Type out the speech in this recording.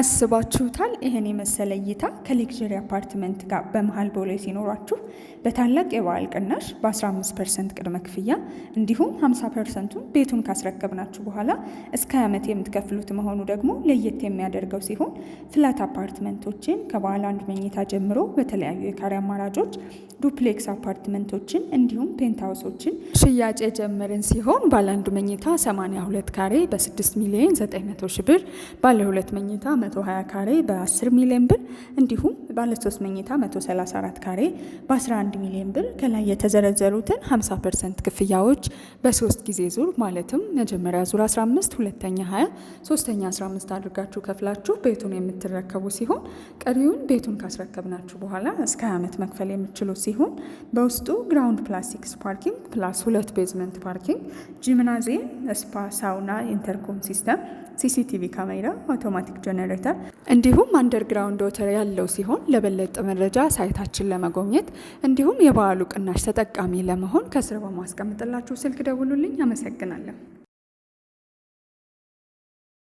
አስባችሁታል? ይህን የመሰለ እይታ ከ luxury አፓርትመንት ጋር በመሀል ቦሌ ሲኖራችሁ በታላቅ የበዓል ቅናሽ በ15% ቅድመ ክፍያ እንዲሁም 50%ቱን ቤቱን ካስረከብናችሁ በኋላ እስከ ዓመት የምትከፍሉት መሆኑ ደግሞ ለየት የሚያደርገው ሲሆን፣ flat አፓርትመንቶችን ከባለ አንድ መኝታ ጀምሮ በተለያዩ የካሬ አማራጮች፣ duplex አፓርትመንቶችን እንዲሁም penthouse ኦችን ሽያጭ የጀመርን ሲሆን፣ ባለ አንድ መኝታ 82 ካሬ በ6 ሚሊዮን 900 ሺ ብር፣ ባለ ሁለት መኝታ 120 ካሬ በ10 ሚሊዮን ብር እንዲሁም ባለ 3 መኝታ 134 ካሬ በ11 ሚሊዮን ብር፣ ከላይ የተዘረዘሩትን 50% ክፍያዎች በሶስት ጊዜ ዙር ማለትም መጀመሪያ ዙር 15፣ ሁለተኛ 20፣ ሶስተኛ 15 አድርጋችሁ ከፍላችሁ ቤቱን የምትረከቡ ሲሆን፣ ቀሪውን ቤቱን ካስረከብናችሁ በኋላ እስከ 20 ዓመት መክፈል የምትችሉ ሲሆን፣ በውስጡ ground plus 6 parking plus ሁለት basement parking፣ gymnasium፣ spa፣ sauna፣ intercom system፣ CCTV camera፣ automatic generator እንዲሁም underground water ያለው ሲሆን፣ ለበለጠ መረጃ site ኣችን ለመጎብኘት እንዲሁም የበዓሉ ቅናሽ ተጠቃሚ ለመሆን ከስር በማስቀምጥላችሁ ስልክ ደውሉልኝ። አመሰግናለሁ።